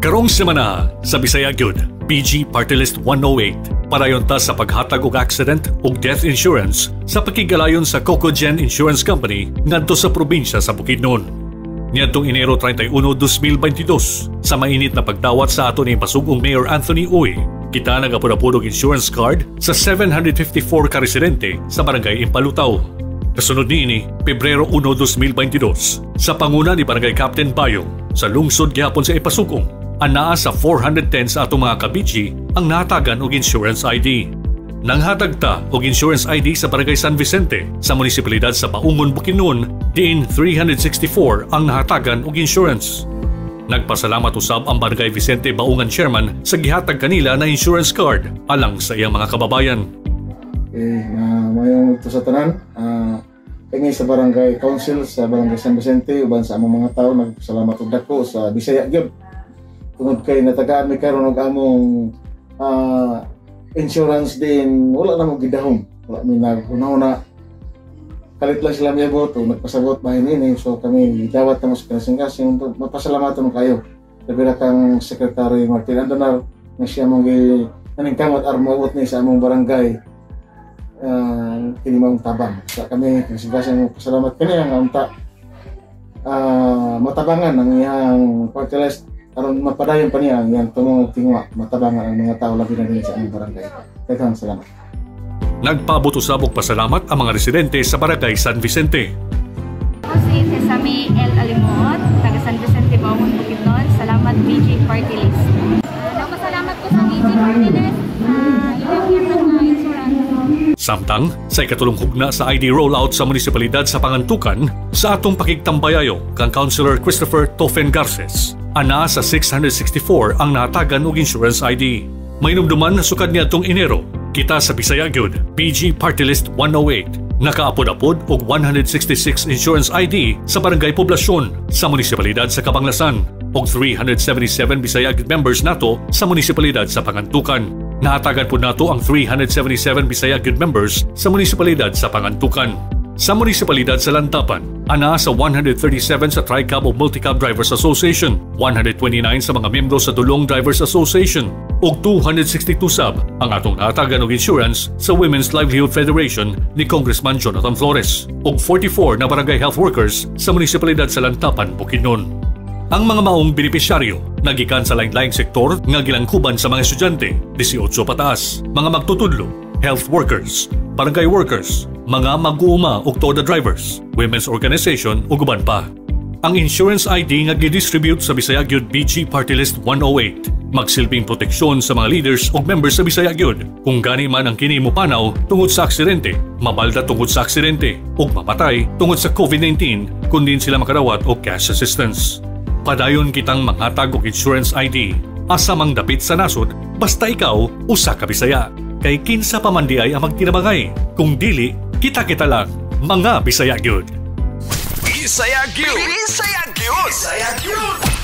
Karong semana sa Bisaya Gyud, BG Party List 108, padayon ta sa paghatag og accident ug death insurance sa pakigalayon sa Cocogen Insurance Company ngadto sa probinsya sa Bukidnon. Niadtong Enero 31, 2022, sa mainit na pagdawat sa ato ni Pasugong Mayor Anthony Uy, kita nagapud-apud og insurance card sa 754 ka residente sa Barangay Impalutaw. Kasunod niini, Pebrero 1, 2022, sa panguna ni Barangay Captain Bayong sa lungsod gihapon sa Impasugong, anaa sa 410 sa atong mga ka-BG ang natagan og insurance ID. Nanghatag ta og insurance ID sa Barangay San Vicente sa munisipalidad sa Baungon, Bukidnon, diin 364 ang nahatagan og insurance. Nagpasalamat usab ang Barangay Vicente Baungan Chairman sa gihatag kanila na insurance card alang sa iyang mga kababayan. Okay, maayong udto sa tanan. Kami sa Barangay Council sa Barangay San Vicente uban sa among mga tao, nagpasalamat og dako sa Bisaya gyud. Tungod kay natagaan mi karon og among insurance din wala na mo gidahom. Wala mi naghuna-huna. Kalit lang sila miabot o nagpasabot bahin ini. So kami dawat na mo sa kasing-kasing, mapasalamatan mo kayo. Labi na kang Secretary Martin Andanar nga siya mong naningkamot aron moabot ni sa among barangay kini maong tabang. Sa kami kasing-kasing mo pasalamat kaniya nga unta matabangan ang iyang party list aron mapadayon pa niya ang iyang tumong tinguha, matabangan ang mga tao, labi na din sa among barangay. Daghang salamat. Nagpaabot usab og pasalamat ang mga residente sa Barangay San Vicente. Ako si Sesame L. Alimuot, taga San Vicente, Baungon, Bukidnon. Salamat, BG Party List. Nagpasalamat ko sa BG Party List sa ilang hatag na insurance. Samtang, sa ikatulong hugna sa ID rollout sa munisipalidad sa Pangantukan, sa atong pakigtambayayo kang Councilor Christopher Tofen Garces, anaa sa 664 ang nahatagan og insurance ID. Mainumduman na sukad niadtong Enero, kita sa Bisaya Gyud, BG Party List 108, nakaapod-apod og 166 insurance ID sa Barangay Poblasyon sa munisipalidad sa Kabanglasan og 377 Bisaya Gyud members nato sa munisipalidad sa Pangantukan. Nahatagan po nato ang 377 Bisaya Gyud members sa munisipalidad sa Pangantukan. Sa munisipalidad sa Lantapan, anaa sa 137 sa Tricab o Multicab Drivers Association, 129 sa mga miyembro sa Dulong Drivers Association, ug 262 sab ang atong nahatagan og insurance sa Women's Livelihood Federation ni Congressman Jonathan Flores, ug 44 na barangay health workers sa munisipalidad sa Lantapan, Bukidnon. Ang mga maong benepisyaryo nagikan sa lain-laing sektor nga gilangkuban sa mga estudyante, 18 pataas, mga magtutudlo, health workers, barangay workers, mga mag-uuma ug toda drivers, women's organization ug uban pa. Ang insurance ID nga gidistribute sa Bisaya Gyud BG Party List 108 magsilbing proteksyon sa mga leaders ug members sa Bisaya Gyud kung gani man ang kini mopanaw tungod sa aksidente, mabalda tungod sa aksidente ug mamatay tungod sa COVID-19 kun diin sila makadawat og cash assistance. Padayon kitang manghatag og insurance ID asa mang dapit sa nasod, basta ikaw usa ka Bisaya. Kay kinsa pa man diay ang magtinabangay kung dili kita-kita lang mga Bisaya gyud. Bisaya Gyud! Bisaya Gyud! Bisaya Gyud!